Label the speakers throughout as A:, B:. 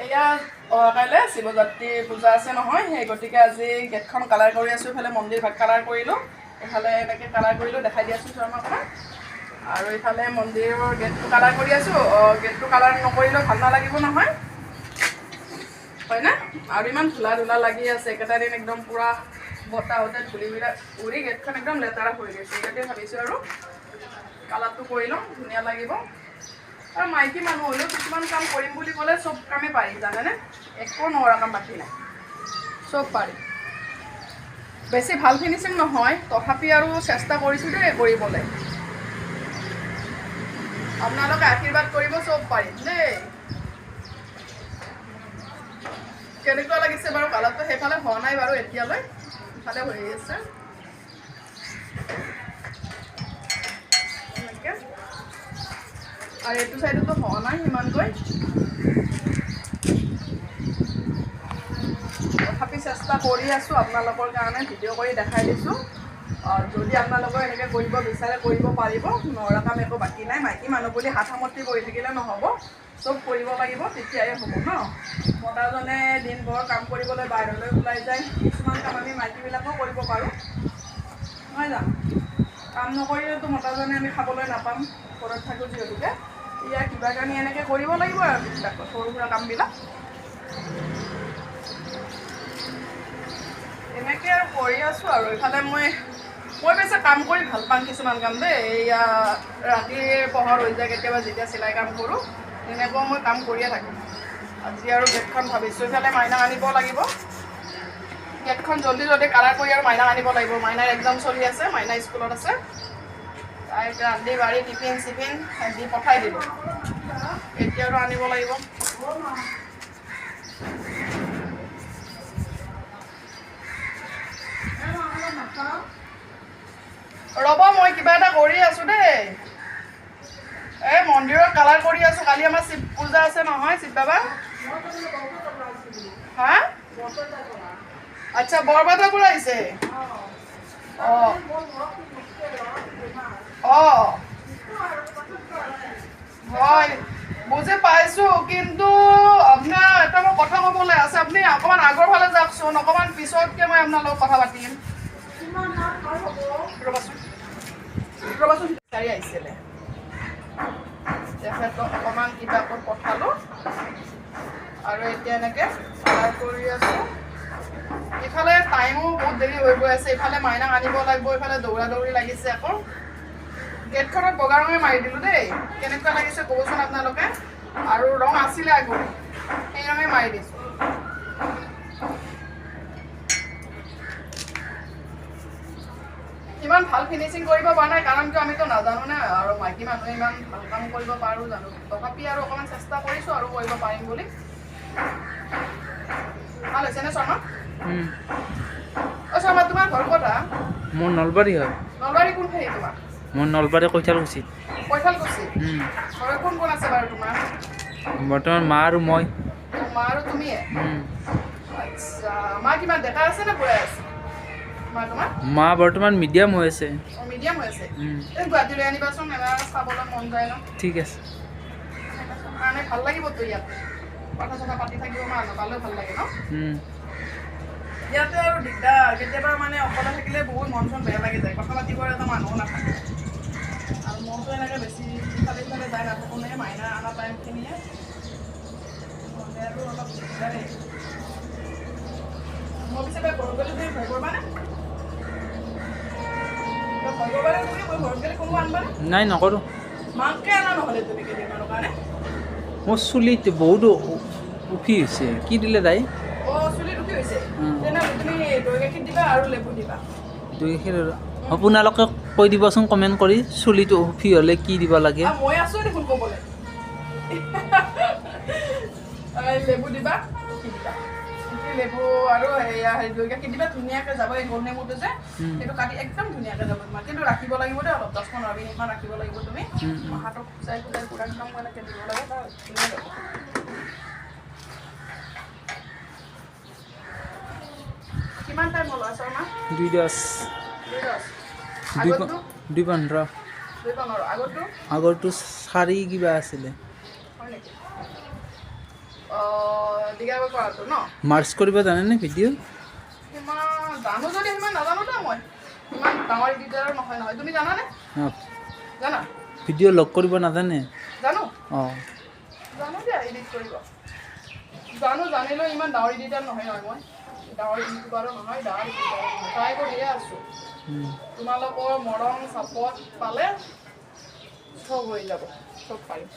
A: এয়া অহাকাইলৈ শিৱৰাত্ৰি পূজা আছে নহয়, সেই গতিকে আজি গেটখন কালাৰ কৰি আছোঁ। ইফালে মন্দিৰ ভাগ কালাৰ কৰিলোঁ, এইফালে এনেকৈ কালাৰ কৰিলোঁ, দেখাই দি আছোঁ শৰ্মা আপোনাক। আৰু ইফালে মন্দিৰৰ গেটটো কালাৰ কৰি আছোঁ। গেটটো কালাৰ নকৰিলেও ভাল নালাগিব নহয়, হয়নে? আৰু ইমান ধূলা ধূলা লাগি আছে, একেটা দিন একদম পূৰা বতাহতে ধূলিবিলাক উৰি গেটখন একদম লেতেৰা হৈ গৈছে। ইয়াতে ভাবিছোঁ আৰু কালাৰটো কৰি লওঁ, ধুনীয়া লাগিব। আৰু মাইকী মানুহ হ'লেও কিছুমান কাম কৰিম বুলি ক'লে চব কামেই পাৰি, জানেনে? একো নোৱাৰা কাম বাকী নাই, চব পাৰি। বেছি ভাল ফিনিচিং নহয়, তথাপি আৰু চেষ্টা কৰিছোঁ দেই কৰিবলৈ। আপোনালোকে আশীৰ্বাদ কৰিব, চব পাৰিম দেই। কেনেকুৱা লাগিছে বাৰু কালাৰটো? সেইফালে হোৱা নাই বাৰু এতিয়ালৈ, ইফালে হৈ আছে এনেকে। আৰু এইটো চাইডতো হোৱা নাই সিমানকৈ, তথাপি চেষ্টা কৰি আছোঁ আপোনালোকৰ কাৰণে, ভিডিঅ' কৰি দেখাই দিছোঁ। যদি আপোনালোকে এনেকৈ কৰিব বিচাৰে কৰিব পাৰিব, নোৱাৰা কাম একো বাকী নাই। মাইকী মানুহ বুলি হাত সামৰ্থি বহি থাকিলে নহ'ব, চব কৰিব লাগিব, তেতিয়াহে হ'ব ন। মতাজনে দিনভৰ কাম কৰিবলৈ বাহিৰলৈ ওলাই যায়, কিছুমান কাম আমি মাইকীবিলাকো কৰিব পাৰোঁ, নহয় জানো? কাম নকৰিলেতো মতাজনে আমি খাবলৈ নাপাম, ঘৰত থাকোঁ যিহেতুকে। ইয়াৰ কিবা কানি এনেকৈ কৰিব লাগিব আৰু এইবিলাক সৰু সুৰা কামবিলাক এনেকৈ আৰু কৰি আছোঁ। আৰু ইফালে মই মই পিছে কাম কৰি ভাল পাওঁ কিছুমান কাম দেই। এইয়া ৰাতিৰ পোহৰ হৈ যায় কেতিয়াবা, যেতিয়া চিলাই কাম কৰোঁ তেনেকুৱাও মই কাম কৰিয়ে থাকোঁ। আজি আৰু গেটখন ভাবিছোঁ ইফালে মাইনাক আনিব লাগিব। গেটখন জল্দি জল্দি কালাৰ কৰি আৰু মাইনাক আনিব লাগিব। মাইনাৰ এক্সাম চলি আছে, মাইনা স্কুলত আছে। তাইক ৰান্ধি বাঢ়ি টিফিন চিফিন দি পঠাই দিলোঁ, এতিয়া আৰু আনিব লাগিব। ৰ'ব, মই কিবা এটা কৰি আছোঁ দেই। এই মন্দিৰত কালাৰ কৰি আছোঁ। কালি আমাৰ শিৱ পূজা আছে নহয়, শিৱ বাবা। হা, আচ্ছা, বৰপেটাৰ পৰা আহিছে। অঁ অঁ, হয়, বুজি পাইছোঁ। কিন্তু আপোনাৰ এটা মোৰ কথা ক'বলৈ আছে। আপুনি অকণমান আগৰ ফালে যাওকচোন, অকণমান পিছতকৈ মই আপোনাৰ লগত কথা পাতিম। ৰ'বাচোন ৰ'বাচোন, বিচাৰি আহিছিলে, তেখেতক অকণমান কিবা ক'ত পঠালোঁ। আৰু এতিয়া এনেকৈ কালাৰ কৰি আছোঁ। ইফালে টাইমো বহুত দেৰি হৈ গৈ আছে, ইফালে মাইনাক আনিব লাগিব, ইফালে দৌৰা দৌৰি লাগিছে। আকৌ গেটখনত বগা ৰঙে মাৰি দিলোঁ দেই, কেনেকুৱা লাগিছে ক'বচোন আপোনালোকে। আৰু ৰং আছিলে আগতে, সেই ৰঙে মাৰি দিছোঁ। ইমান ভাল ফিনিচিং কৰিব পৰা নাই, কাৰণ কিয় আমিতো নাজানো নে, আৰু মাইকী মানুহে ইমান ভাল কাম কৰিব পাৰোঁ জানো? তথাপি আৰু অকণমান চেষ্টা কৰিছোঁ আৰু কৰিব পাৰিম বুলি। ভাল হৈছেনে শৰ্মা? অ' শৰ্মা, তোমাৰ ঘৰ ক'ত?
B: মোৰ নলবাৰী হয়।
A: নলবাৰী কোনখিনি তোমাৰ?
B: মোৰ নলবাৰী কৈঠালকুছি।
A: কৈঠালকুছি। ঘৰত কোন কোন আছে বাৰু তোমাৰ?
B: বৰ্তমান মা আৰু মই।
A: মা আৰু তুমিয়ে? আচ্ছা, মা কিমান ডেকা আছে নে বুঢ়াই আছে মা তোমাৰ?
B: মা বৰ্তমান মিডিয়াম হৈ আছে।
A: মিডিয়াম হৈ আছে। এই গুৱাহাটীলৈ আনিবাচোন এবাৰ, চাবলৈ মন যায় ন।
B: ঠিক আছে।
A: কাৰণে ভাল লাগিবতো, ইয়াত কথা চথা পাতি থাকিব মা নাপালেও ভাল লাগে ন। ইয়াতে আৰু দিগদাৰ, কেতিয়াবা মানে অকলে থাকিলে বহুত মন চন বেয়া লাগি যায়, কথা পাতিবৰ এটা মানুহো নাথাকে। আৰু মনটো এনেকৈ বেছি ইফালে সিফালে যাই নাথাকোঁ নে, মাইনা অনা টাইমখিনিয়ে নহ'লে আৰু অলপ দিগদাৰেই। মই পিছে ঘৰত গ'লে তুমি ভয় কৰিবানে? ভয় কৰিবানে তুমি? মই ঘৰত গ'লে কোনোবা আনবানে?
B: নাই, নকৰোঁ।
A: মাকে আনা নহ'লে তুমি কেইদিনমানৰ কাৰণে।
B: মোৰ চুলিত বহুত উফি হৈছে, কি দিলে তাই?
A: অঁ, চুলিত উফি হৈছে? তেনেহ'লে তুমি দৈ গাখীৰ দিবা আৰু লেবু দিবা।
B: দৈ গাখীৰ। আপোনালোকে কৈ দিবচোন কমেণ্ট কৰি, চুলিটো উফি হ'লে কি দিব লাগে।
A: মই আছোঁ দেখোন ক'বলৈ। লেবু দিবা, কি দিবা, লেবু আৰু হেৰি দৈ গাখীৰ দিবা, ধুনীয়াকৈ যাব। এই গোল নেমুটো যে, সেইটো কাটি একদম ধুনীয়াকৈ যাব তোমাৰ। কিন্তু ৰাখিব লাগিব দেই অলপ, 10-15 মিনিটমান ৰাখিব লাগিব তুমি। হাতত খুচাই খুচাই পুৰা একদম এনেকৈ দিব লাগে, তাৰ ধুনীয়া যাব। কিমান টাইম হ'ল শৰ্মা?
B: 2:10।
A: 2:10। আগৰটো?
B: 2:15।
A: 2:15। আগৰটো?
B: আগৰটো 4 কিবা আছিলে।
A: হয় নেকি? দীঘলকৈ কৰাটো ন।
B: মাৰ্চ কৰিব জানেনে ভিডিঅ'?
A: সিমান জানো যদি সিমান নাজানো দে মই। ইমান ডাঙৰ এডিটাৰো নহয় নহয়। তুমি জানানে?
B: অঁ।
A: জানা?
B: ভিডিঅ' লগ কৰিব নাজানে?
A: জানো।
B: অঁ।
A: জানো দিয়া এডিট কৰিব জানো। জানিলেও ইমান ডাঙৰ এডিটাৰ নহয় নহয় মই। ডাঙৰ ইউটিউবাৰো নহয়, ডাঙৰ এডিটাৰো নহয়। ট্ৰাই কৰিয়ে আছোঁ। তোমালোকৰ মৰম চাপৰ্ট পালে চব হৈ যাব, চব পাৰিম।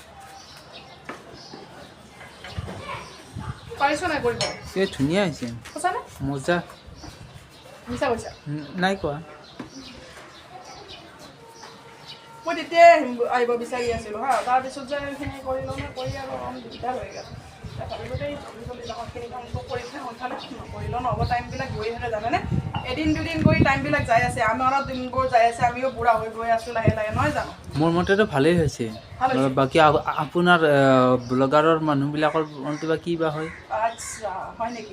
A: পাৰিছ নাই কৰিব?
B: এই ধুনীয়া হৈছে।
A: সঁচানে?
B: মজা।
A: মিছা কৈছা?
B: নাই কোৱা।
A: মই তেতিয়াই আহিম, আহিব বিচাৰি আছিলোঁ হা। তাৰপিছত যে এইখিনি কৰি লওঁ কৰি আৰু অলপ দিগদাৰ হৈ গ'ল। এতিয়া ভাবিলোঁ দেই জলদি জলদি এইখিনি কামটো কৰি পেলাই সোনকালে, নকৰিলেও নহ'ব। টাইমবিলাক গৈ থাকে জানেনে? এদিন দুদিন গৈ টাইমবিলাক যাই আছে, আমাৰো দিনবোৰ যাই আছে, আমিও বুঢ়া হৈ গৈ আছোঁ লাহে লাহে, নহয় জানো?
B: মোৰ মতেতো ভালেই হৈছে।
A: ভাল হৈছে।
B: বাকী আপোনাৰ ব্লগাৰৰ মানুহবিলাকৰ মতে বা কি বা হয়।
A: আচ্ছা, হয় নেকি?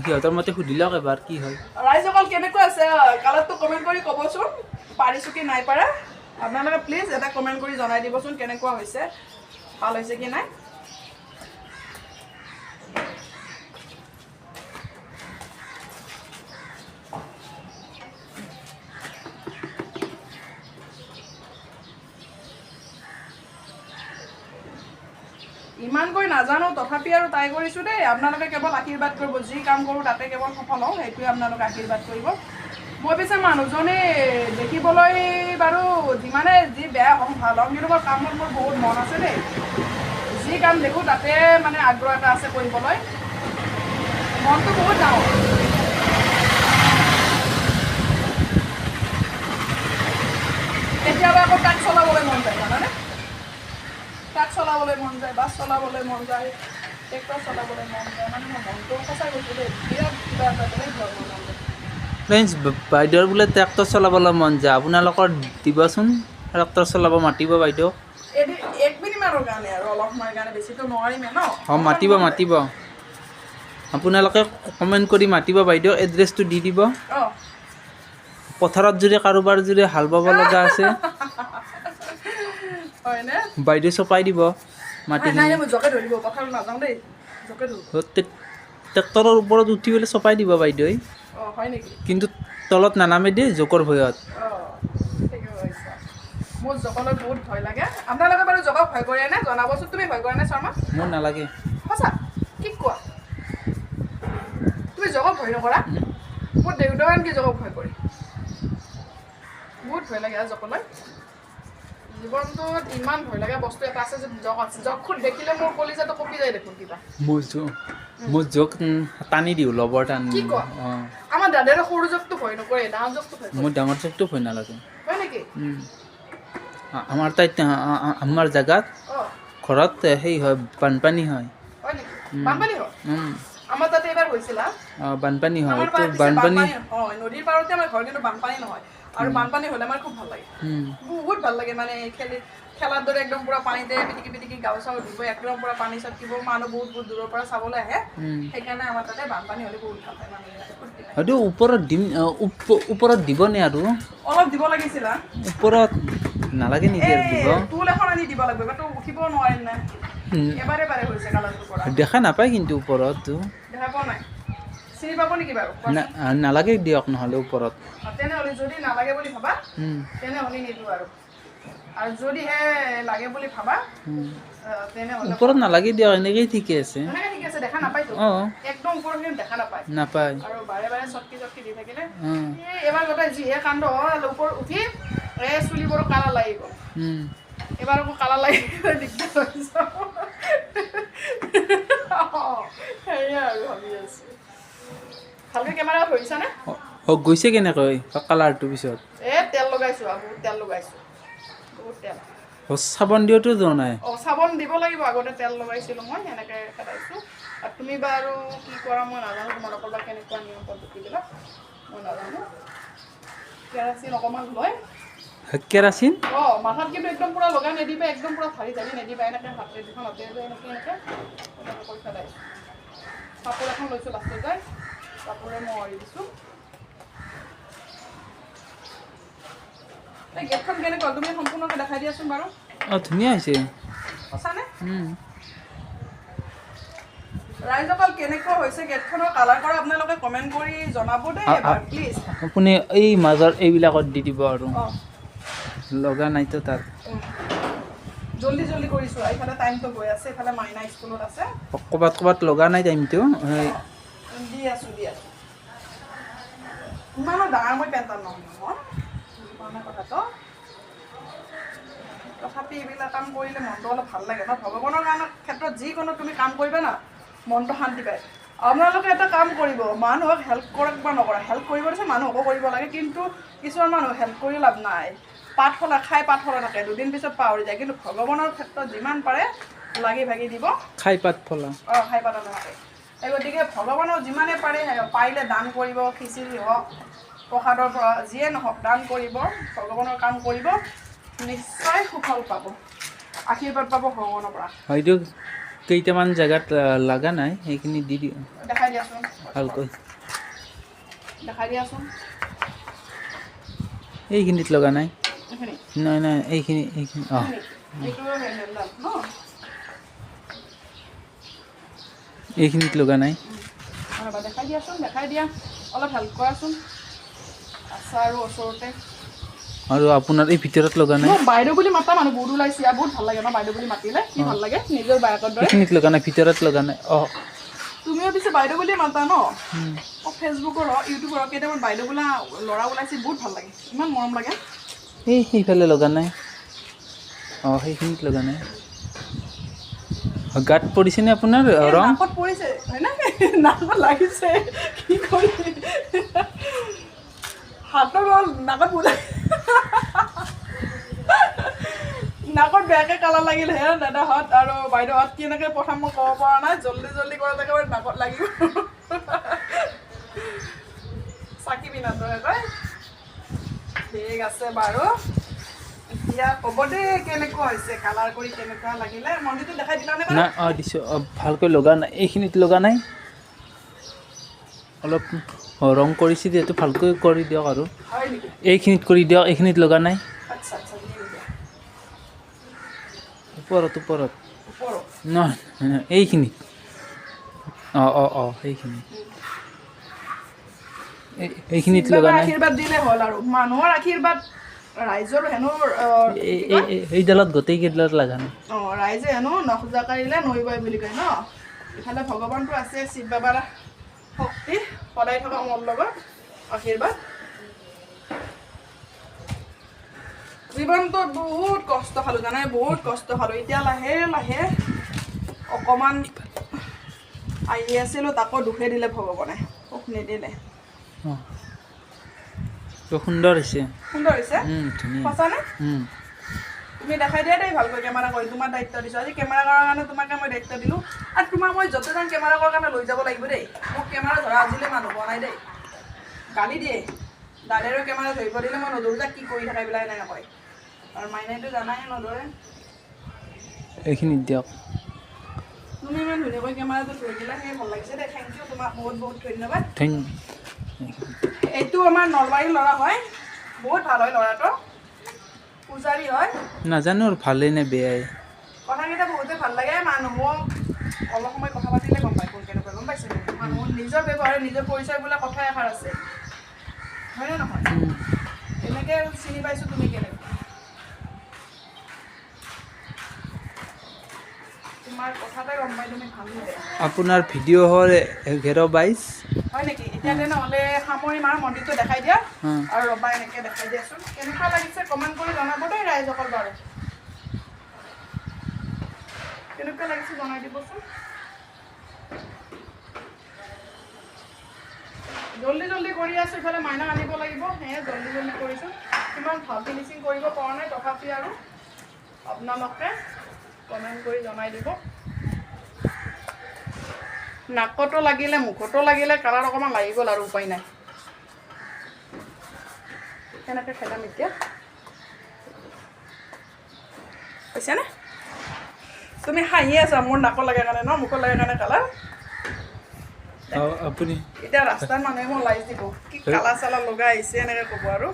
B: সিহঁতৰ মতে সুধি লওক এবাৰ কি হয়।
A: ৰাইজসকল, কেনেকুৱা আছে কালাৰটো কমেণ্ট কৰি ক'বচোন, পাৰিছোঁ কি নাই পাৰা। আপোনালোকে প্লিজ এটা কমেণ্ট কৰি জনাই দিবচোন কেনেকুৱা হৈছে, ভাল হৈছে কি নাই। ইমানকৈ নাজানো, তথাপি আৰু ট্ৰাই কৰিছোঁ দেই। আপোনালোকে কেৱল আশীৰ্বাদ কৰিব, যি কাম কৰোঁ তাতে কেৱল সফল হওঁ, সেইটোৱে আপোনালোকে আশীৰ্বাদ কৰিব। মই পিছে মানুহজনী দেখিবলৈ বাৰু যিমানে যি বেয়া হওঁ ভাল হওঁ, কিন্তু মোৰ কামত মোৰ বহুত মন আছে দেই। যি কাম দেখোঁ তাতে মানে আগ্ৰহ এটা আছে কৰিবলৈ, মনটো বহুত ডাঙৰ। কেতিয়াবা আকৌ ট্ৰাক চলাবলৈ মন যায় জানানে? ট্ৰাক চলাবলৈ মন যায়, বাছ চলাবলৈ মন যায়, ট্ৰেক্টৰ চলাবলৈ মন যায়। মানে মোৰ মনটো সঁচাই কৈছোঁ দেই, বিৰাট কিবা এটা বেলেগ ধৰণৰ মন যায়।
B: ফ্ৰেণ্ডছ, বাইদেউৰ বোলে ট্ৰেক্টৰ চলাবলৈ মন যায়, আপোনালোকৰ দিবচোন, ট্ৰেক্টৰ চলাব মাতিব বাইদেউ।
A: এদিন এক মিনিটমানৰ কাৰণে আৰু অলপ সময়ৰ কাৰণে, বেছিতো নোৱাৰিমে ন।
B: অঁ, মাতিব মাতিব, আপোনালোকে কমেণ্ট কৰি মাতিব বাইদেউ, এড্ৰেছটো দি দিব।
A: অঁ।
B: পথাৰত যদি কাৰোবাৰ যদি হাল বাব লগা আছে,
A: হয়নে?
B: বাইদেউ চপাই দিব
A: নাই।
B: মাটিখিনি।
A: নাই, মই জকে ধৰিব, পথাৰত নাযাওঁ দেই, জকে ধৰিব।
B: ট্ৰেক্টৰৰ ওপৰত উঠি পেলাই চপাই দিব বাইদেৱে।
A: অঁ, হয় নেকি?
B: কিন্তু তলত নানামে দেই জোকৰ ভয়ত।
A: অঁ, ঠিকে কৈছা। মোৰ জকলৈ বহুত ভয় লাগে। আপোনালোকে বাৰু জকক ভয় কৰে নে জনাবচোন। তুমি ভয় কৰা নে শৰ্মা?
B: মোৰ নালাগে।
A: সঁচা কি কোৱা? তুমি জকক ভয় নকৰা? মোৰ দেউতাও আনকি জকক ভয় কৰে। বহুত ভয় লাগে আৰু জকলৈ। জীৱনটোত ইমান ভয় লগা বস্তু এটা আছে যে জক আছে। জকখন দেখিলে মোৰ কলিজাটো কঁপি যায় দেখোন কিবা।
B: মোৰ জোক টানি দিওঁ, লবৰ টানি।
A: কি কোৱা?
B: অঁ।
A: আমাৰ দাদাৰে সৰু জকটো ভয় নকৰে, ডাঙৰ জকটো ভয় কৰে।
B: মোৰ ডাঙৰ জোকটো ভয় নালাগে।
A: হয় নেকি?
B: আমাৰ তাত আমাৰ জেগাত ঘৰত সেই হয়, বানপানী হয়।
A: হয় নেকি? বানপানী হয়?
B: উম।
A: আমাৰ তাতে এবাৰ হৈছিল হা।
B: অঁ, বানপানী হয়।
A: আমাৰ
B: তো
A: পাৰত পিছে
B: বানপানী
A: বানপানী হয়, নদীৰ পাৰতে আমাৰ ঘৰ, কিন্তু বানপানী নহয়। আৰু বানপানী হ'লে আমাৰ খুব ভাল লাগে, বহুত ভাল লাগে। মানে খেলি খেলাৰ দৰে একদম পুৰা পানীতে পিটিকি পিটিকি গাও চাও ধুব, একদম পুৰা পানী ছটকিব। মানুহ বহুত বহুত দূৰৰ পৰা চাবলৈ আহে। সেইকাৰণে আমাৰ তাতে বানপানী হ'লে বহুত ভাল পায় মানুহবিলাকে, ফূৰ্তি পায়।
B: হয়তো ওপৰত দিম, ওপৰত দিবনে আৰু?
A: অলপ দিব লাগিছিল হা।
B: ওপৰত নালাগে নেকি আৰু দিব?
A: এই টুল এখন আনি দিব লাগিব, এবাৰতো উঠিব নোৱাৰিম না। এবাৰে বাৰে হৈছে কালাৰটো কৰা।
B: দেখা নাপায় কিন্তু ওপৰত।
A: দেখা পোৱা নাই? চিনি পাব নেকি বাৰু কোৱাচোন?
B: নালাগে দিয়ক নহ'লে ওপৰত।
A: তেনেহ'লে যদি নালাগে বুলি ভাবা, তেনেহ'লে নিদিওঁ আৰু। আৰু যদিহে লাগে বুলি ভাবা, তেনেহ'লে
B: ওপৰত নালাগে দিয়ক, এনেকেই ঠিকে আছে।
A: এনেকে ঠিকে আছে, দেখা নাপায়তো।
B: অঁ।
A: একদম ওপৰখিনি দেখা নাপায়।
B: নাপায়।
A: আৰু বাৰে বাৰে চটকি চটকি দি থাকিলে
B: অঁ।
A: এই এবাৰ গোটেই যিহে কাণ্ড হ'ল, ওপৰত উঠি এই চুলিবোৰো কালাৰ লাগি গ'ল। এবাৰ আকৌ কালাৰ লাগি গ'লে দিগদাৰ হৈ যাব। সেয়াই আৰু ভাবি আছোঁ। ভালকে কেমেৰা ধৰিছানে?
B: অঁ, গৈছে কেনেকৈ কালাৰটো পিছত?
A: এই তেল লগাইছোঁ আৰু বহুত তেল লগাইছোঁ, বহুত তেল।
B: অঁ, চাবোন দিওঁতো যোৱা নাই।
A: অঁ, চাবোন দিব লাগিব। আগতে তেল লগাইছিলোঁ মই, সেনেকৈ খেদাইছোঁ। আৰু তুমি বা আৰু কি কৰা মই নাজানো, তোমালোকৰ বা কেনেকুৱা নিয়ম পদ্ধতিবিলাক মই নাজানো। কেৰাচিন অকণমান লৈ
B: কেৰাচিন?
A: অঁ, মাথাত কিন্তু একদম পূৰা লগাই নিদিবা, একদম পূৰা ঢালি ঢালি নিদিবা। এনেকৈ হাতে, দুখন হাতেৰে যে এনেকৈ এনেকৈ এনেকৈ কৰি পেলাইছোঁ। কাপোৰ এখন লৈছোঁ লাষ্টত যায়, কাপোৰে মোহাৰি দিছোঁ। এই গেটখন কেনেকুৱা তুমি সম্পূৰ্ণকৈ দেখাই দিয়াচোন বাৰু।
B: অঁ, ধুনীয়া হৈছে।
A: সঁচানে? ৰাইজসকল, কেনেকুৱা হৈছে গেটখনৰ কালাৰ কৰা, আপোনালোকে কমেণ্ট কৰি জনাব দেই এবাৰ প্লিজ।
B: আপুনি এই মাজৰ এইবিলাকত দি দিব আৰু।
A: অঁ।
B: লগা নাইতো তাত।
A: জল্দি জল্দি কৰিছোঁ, এইফালে টাইমটো গৈ আছে, এইফালে মাইনা স্কুলত আছে।
B: ক'ৰবাত ক'ৰবাত লগা নাই টাইমটো।
A: দি আছোঁ, দি আছোঁ। ইমানো ডাঙৰ মই পেণ্টাৰ নহয় নহয়, বুজি পোৱা নাই কথাটো। তথাপি এইবিলাক কাম কৰিলে মনটো অলপ ভাল লাগে ন। ভগৱানৰ কাৰণে ক্ষেত্ৰত যিকোনো তুমি কাম কৰিবা না, মনটো শান্তি পায়। আপোনালোকে এটা কাম কৰিব, মানুহক হেল্প কৰক বা নকৰক, হেল্প কৰিব দিছে মানুহকো কৰিব লাগে, কিন্তু কিছুমান মানুহক হেল্প কৰি লাভ নাই, পাত ফলা খাই পাত ফলা থাকে, দুদিন পিছত পাহৰি যায়। কিন্তু ভগৱানৰ ক্ষেত্ৰত যিমান পাৰে লাগি ভাগি দিব।
B: খাই পাত ফলা।
A: অঁ, খাই পাত নাথাকে। এই গতিকে ভগৱানক যিমানে পাৰে পাৰিলে দান কৰিব, খিচিৰি হওক, প্ৰসাদৰ পৰা যিয়ে নহওক দান কৰিব, ভগৱানৰ কাম কৰিব, নিশ্চয় সুফল পাব, আশীৰ্বাদ পাব ভগৱানৰ পৰা।
B: হয়তো কেইটামান জেগাত লগা নাই, সেইখিনি দি দিওঁ।
A: দেখাই দিয়াচোন।
B: ভালকৈ।
A: দেখাই দিয়াচোন।
B: এইখিনিত লগা নাই।
A: এইখিনি?
B: নাই নাই, এইখিনি, এইখিনি, অঁ।
A: এইটো হেণ্ডেলডাল ন?
B: এইখিনিত লগা নাই।
A: ৰ'বা, দেখাই দিয়াচোন, দেখাই দিয়া, অলপ হেল্প কৰাচোন। আছা আৰু ওচৰতে।
B: আৰু আপোনাৰ এই ভিতৰত লগা নাই।
A: মোক বাইদেউ বুলি মাতা মানুহ বহুত ওলাইছে, বহুত ভাল লাগে ন বাইদেউ বুলি মাতিলে, কি ভাল লাগে, নিজৰ বায়েকৰ দৰে।
B: এইখিনিত লগা নাই, ভিতৰত লগা নাই, অঁ।
A: তুমিও পিছে বাইদেউ বুলি মাতা ন? অঁ, ফেচবুকৰ হওক, ইউটিউবৰ হওক, কেইটামান বাইদেউ বোলা ল'ৰা ওলাইছে, বহুত ভাল লাগে, ইমান মৰম লাগে।
B: এই সেইফালে লগা নাই, অঁ, সেইখিনিত লগা নাই। গাত পৰিছেনে আপোনাৰ ৰং?
A: নাকত পৰিছে, হয়নে? নাকত লাগিছে, কি কৰি হাতৰ গ'ল নাকত বোলে, নাকত বেয়াকৈ কালাৰ লাগিল হে। দাদাহঁত আৰু বাইদেউহঁত, কেনেকৈ প্ৰথম মই ক'ব পৰা নাই, জল্দি জল্দি কৰাত একেবাৰে নাকত লাগিব। চাকি পিনাটোহে কয়। ঠিক আছে বাৰু, এতিয়া ক'ব দেই কেনেকুৱা হৈছে, কালাৰ কৰি কেনেকুৱা লাগিলে। মন্দিৰটো দেখাই দিলানে বাৰু?
B: নাই, অঁ, দিছোঁ। অঁ, ভালকৈ লগা নাই, এইখিনিত লগা নাই। অলপ ৰং কৰিছে যিহেতু ভালকৈ কৰি দিয়ক আৰু।
A: হয় নেকি?
B: এইখিনিত কৰি দিয়ক, এইখিনিত লগা নাই।
A: আচ্ছা আচ্ছা, দিম দিয়া।
B: ওপৰত, ওপৰত।
A: ওপৰত?
B: নহয়, এইখিনিত, অঁ অঁ অঁ, সেইখিনি, এইখিনিত লগা নাই।
A: আশীৰ্বাদ দিলে হ'ল আৰু, মানুহৰ আশীৰ্বাদ, ৰাইজৰ হেনো
B: এইডালত গোটেইকেইডালত লগা নাই।
A: অঁ, ৰাইজে হেনো নখ জোকাৰিলে নৈ বয় বুলি কয় ন। ইফালে ভগৱানটো আছে, শিৱ বাবাৰ শক্তি সদায় থকা মোৰ লগত আশীৰ্বাদ। জীৱনটোত বহুত কষ্ট খালোঁ জানাই, বহুত কষ্ট খালোঁ। এতিয়া লাহে লাহে অকণমান আহি আছিলোঁ, তাকো দুখে দিলে ভগৱানে, সুখ নিদিলে।
B: অঁ, সুন্দৰ হৈছে।
A: সুন্দৰ হৈছে?
B: ধুনীয়া।
A: সঁচানে? তুমি দেখাই দিয়া দেই ভালকৈ কেমেৰা কৰি, তোমাৰ দায়িত্ব দিছোঁ আজি কেমেৰা কৰাৰ কাৰণে, তোমাকে মই দায়িত্ব দিলোঁ। আৰু তোমাক মই য'তে যাওঁ কেমেৰা কৰাৰ কাৰণে লৈ যাব লাগিব দেই। মোক কেমেৰা ধৰা আজিলৈ মানুহ পোৱা নাই দেই, গালি দিয়ে। দাদাৰো কেমেৰা ধৰিব দিলে মই নধৰোঁ, যা কি কৰি থাকা এইবিলাক এনেকৈ কয়। আৰু মাইনাইটো জানাই নধৰে।
B: এইখিনিত দিয়ক।
A: তুমি ইমান ধুনীয়াকৈ কেমেৰাটো ধৰি দিলা, সেই ভাল লাগিছে দেই। Thank U, তোমাক বহুত বহুত ধন্যবাদ।
B: ধন্য।
A: এইটো আমাৰ নলবাৰীৰ ল'ৰা হয়, বহুত ভাল হয় ল'ৰাটো, পূজাৰী হয়।
B: নাজানো আৰু ভালেই নে বেয়াই।
A: কথাকেইটা বহুতে ভাল লাগে। মানুহক অলপ সময় কথা পাতিলে গম পায় কোন কেনেকুৱা, গম পাইছে? মানুহৰ নিজৰ ব্যৱহাৰ, নিজৰ পৰিচয় বোলা কথা এষাৰ আছে, হয়নে নহয়? এনেকৈ চিনি পাইছোঁ তুমি কেনেকুৱা, তোমাৰ কথাতে গম পাই তুমি ভাল নে বেয়া।
B: আপোনাৰ ভিডিঅ' হ'ল 11:22।
A: হয় নেকি? এতিয়া তেনেহ'লে সামৰিম আৰু মন্দিৰটো দেখাই দিয়া। আৰু ৰ'বা, এনেকৈ দেখাই দিয়াচোন। কেনেকুৱা লাগিছে কমেণ্ট কৰি জনাব দেই ৰাইজসকল। বাৰু কেনেকুৱা লাগিছে জনাই দিবচোন। জল্দি জল্দি কৰি আছোঁ, ইফালে মাইনাক আনিব লাগিব, সেয়ে জল্দি জল্দি কৰিছোঁ। ইমান ভাল ফিনিচিং কৰিব পৰা নাই, তথাপি আৰু আপোনালোকে কমেণ্ট কৰি জনাই দিব। নাকতো লাগিলে, মুখতো লাগিলে, কালাৰ অকণমান লাগি গ'ল আৰু উপায় নাই। কেনেকৈ খেদাম এতিয়া, হৈছেনে? তুমি হাঁহি আছা মোৰ নাকত লাগে কাৰণে ন, মুখত লাগে কাৰণে কালাৰ।
B: আপুনি
A: এতিয়া ৰাস্তাত মানুহে মোক লাইজ দিব, কি কালাৰ চালাৰ লগাই আহিছে এনেকৈ ক'ব আৰু।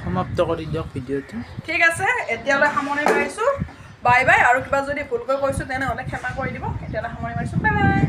B: সমাপ্ত কৰি দিয়ক ভিডিঅ'টো।
A: ঠিক আছে, এতিয়ালৈ সামৰণি মাৰিছোঁ, বাই বাই। আৰু কিবা যদি ভুলকৈ কৈছোঁ তেনেহ'লে ক্ষমা কৰি দিব। এতিয়ালৈ সামৰণি মাৰিছোঁ, বাই বাই।